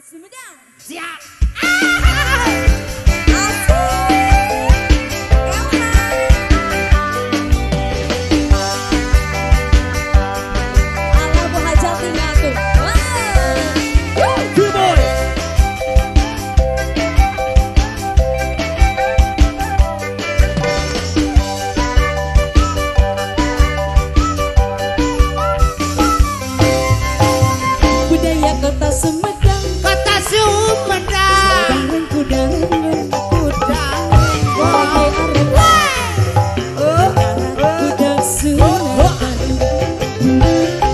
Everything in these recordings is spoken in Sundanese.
Sumedang. Siap. Alah bu hajar tinggal tuh. Budaya kota Sumedang, kota Sumedang, kudang kudang, kudang sunatan,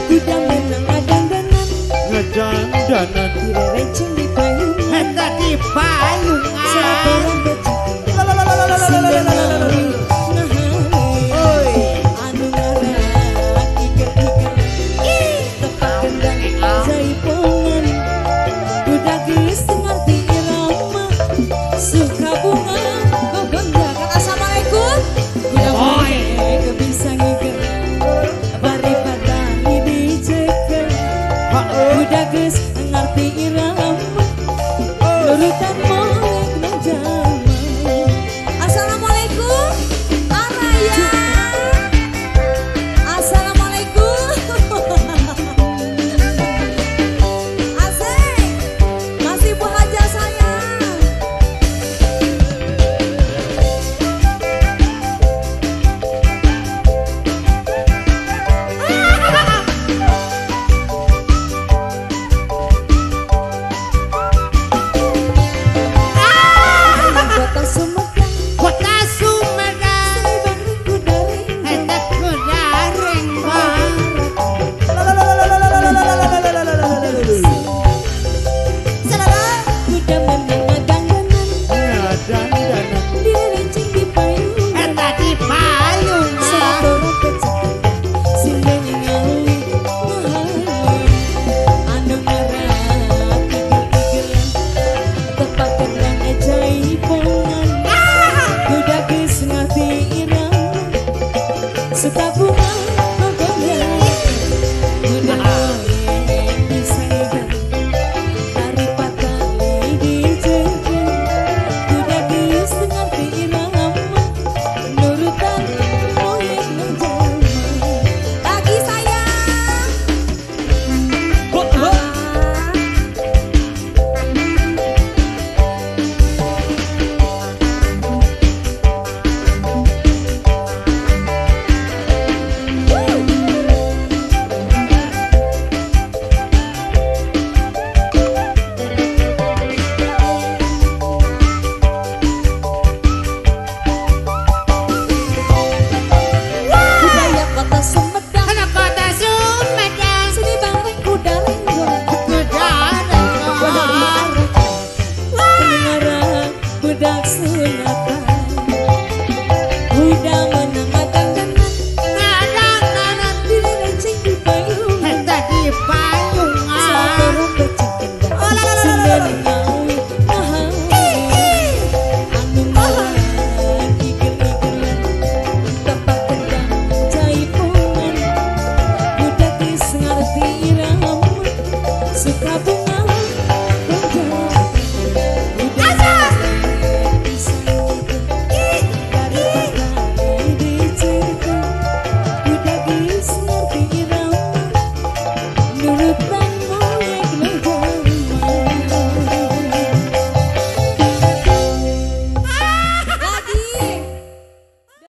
kudang menang adan-danan, ngedandanan, direnceng di payungan, hendak di payungan, seraperan becak, sindang anu ngarak iker-iker, tepak gendang jaipongan, budak geus ngarti irama, suka bunga gogonjakan. Assalamualaikum. Budak poe bisa ngiger, bari patali dicekel, budak geus ngarti irama.